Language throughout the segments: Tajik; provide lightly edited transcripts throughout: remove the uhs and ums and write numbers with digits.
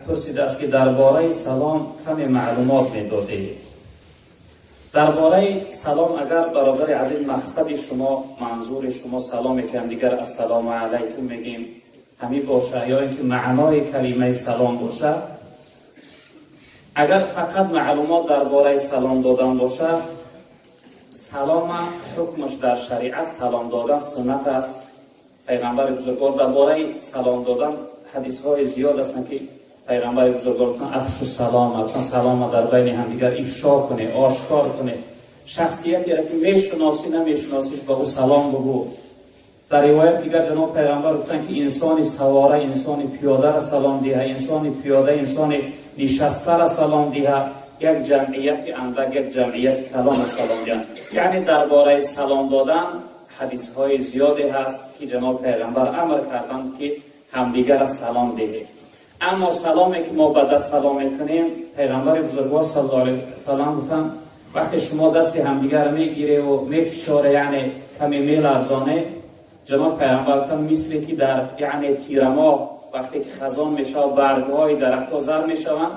Пурсидааст, ки дар бораи салом каме маълумот медодед. Дар бораи салом, агар, бародари азиз, мақсади шумо, манзури шумо саломе ки ҳамдигар ассалому алайкум мегӯем, ҳамин боша, ё ин ки маънои калимаи салом боша, агар фақат маълумот дар бораи салом додан боша, салома ҳукмаш дар шариат, салом додан суннат аст. Пайғамбари бузургвор дар бораи салом додан ҳадисҳои зиёд ҳастанд, ки пайғамбари бузургвор гуфтанд: афшу салома, гуфтанд, салома дар байни ҳамдигар ифшо кунед, ошкор кунед. Шахсиятеро ки мешиносӣ, намешиносиш, ба ӯ салом бугӯ. Дар ривоят дигар ҷаноб пайғамбар гуфтанд, ки инсони савора инсони пиёдаро салом диҳа, инсони пиёда инсони нишастаро салом диҳа, як ҷамъияти андак як ҷамъияти калонро салом диҳанд. Яъне дар бораи салом додан ҳадисҳои зиёде ҳаст, ки ҷаноб пайғамбар амр карданд, ки ҳамдигарро салом диҳед. Аммо саломе ки мо ба даст салом мекунем, пайғамбари бузургвор саллаллоҳу алайҳи васаллам гуфтанд: вақте шумо дасти ҳамдигарро мегиреву мефишоре, яъне каме меларзоне, ҷаноб пайғамбар гуфтанд, мисле ки дар, яъне, тирамоҳ, вақте ки хазон мешавад, баргҳои дарахтҳо зар мешаванд,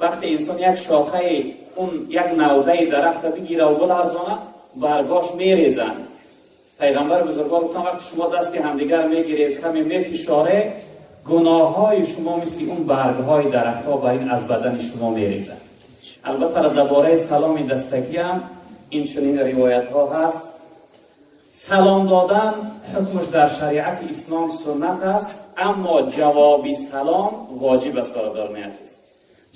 вақте инсон як шохаи он, як навдаи дарахта бигираву биларзонад, баргош мерезанд. Пайғамбари бузургвор гуфтанд: вақте шумо дасти ҳамдигар мегиред, каме мефишоре, гуноҳҳои шумо мисли он баргҳои дарахтҳо бар ин аз бадани шумо мерезад. Албатта, дар бораи саломи дастагиам ин чунин ривоятҳо ҳаст. Салом додан ҳукмаш дар шариати ислом суннат аст, аммо ҷавоби салом воҷиб аст. Бародарони азиз,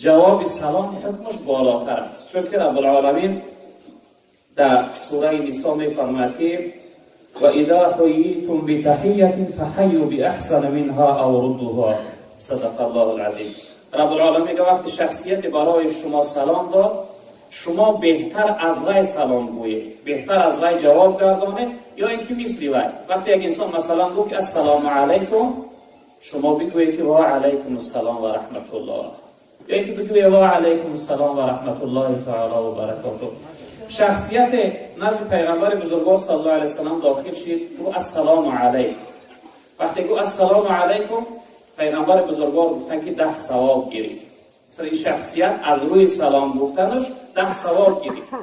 ҷавоби салом ҳукмаш болотар аст, чунки Раббулоламин дар сураи Нисо мефармояд, ки وإذا حييتم بتحية فحيوا بأحسن منها أو ردوها. صدق الله العظیم. رب العالمین میگه وقتی شخصیت برای شما سلام داد، شما بهتر از وی سلام گویید، بهتر از وی جواب گردانه یا اینکه مثل وی. وقتی یک انسان مثلا گفت که السلام علیکم، شما بگویید که و علیکم السلام و رحمت الله، یا اینکه بگویید و علیکم السلام و رحمت الله تعالی و برکاته. شخصیت نزد پیغمبر بزرگوار صلی الله علیه وسلم داخل شد، گفت السلام علیکم. وقتی گفت السلام علیکم، پیغمبر بزرگوار گفتن که 10 ثواب گرفت. این شخصیت از روی سلام گفتنش 10 ثواب گرفت.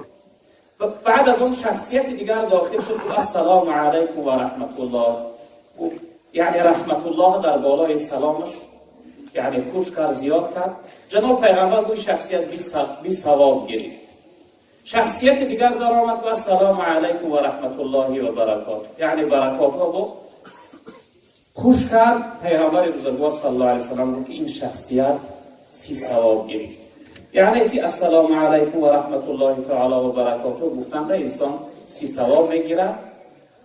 و بعد از اون شخصیت دیگر داخل شد، گفت السلام علیکم و رحمت الله، یعنی رحمت الله در بالای سلامش، یعنی خوش کرد، زیاد کرد. جناب پیغمبر گفت شخصیت 20 ثواب گرفت. شخصیت دیگر در آمد و السلام علیکم و رحمت الله و برکات، یعنی برکات ها خوش کرد. پیغمبر بزرگوار صلی الله علیه وسلم گفت که این شخصیت 30 ثواب گرفت. یعنی که السلام علیکم و رحمت الله تعالی و برکاته گفتن ده انسان 30 ثواب میگیره.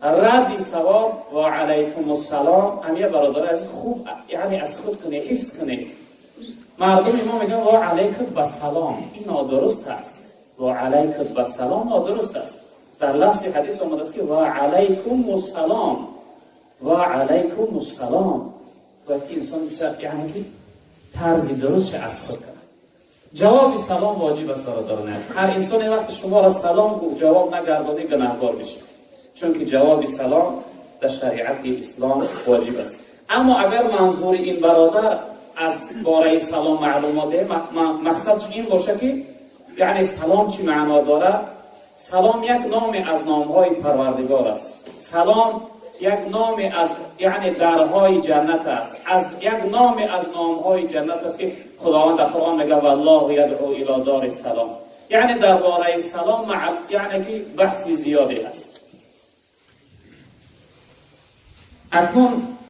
رد ثواب و علیکم السلام همیه. برادر از خوب، یعنی از خود کنه، حفظ کنه. مردم ما میگن و علیکم و سلام، این نادرست است. و علیکم و سلام نادرست است. در لفظ حدیث آمده است که و علیکم السلام، و علیکم السلام. باید که انسان، یعنی که طرز درست از خود کنه. جواب سلام واجب است. برادران عزیز، هر انسان وقتی شما را سلام گفت، جواب نگردانی، گناهکار میشه، چون که جواب سلام در شریعت اسلام واجب است. اما اگر منظور این برادر از باره سلام معلومات ده، مقصدش این باشه که یعنی سلام چی معنا داره، سلام یک نام از نامهای پروردگار است، سلام یک نام از، یعنی، درهای جنت است، از یک نام از نامهای جنت است که خداوند در قرآن میگه والله یدعو الی دار السلام. یعنی درباره سلام یعنی که بحث زیادی است. اکنون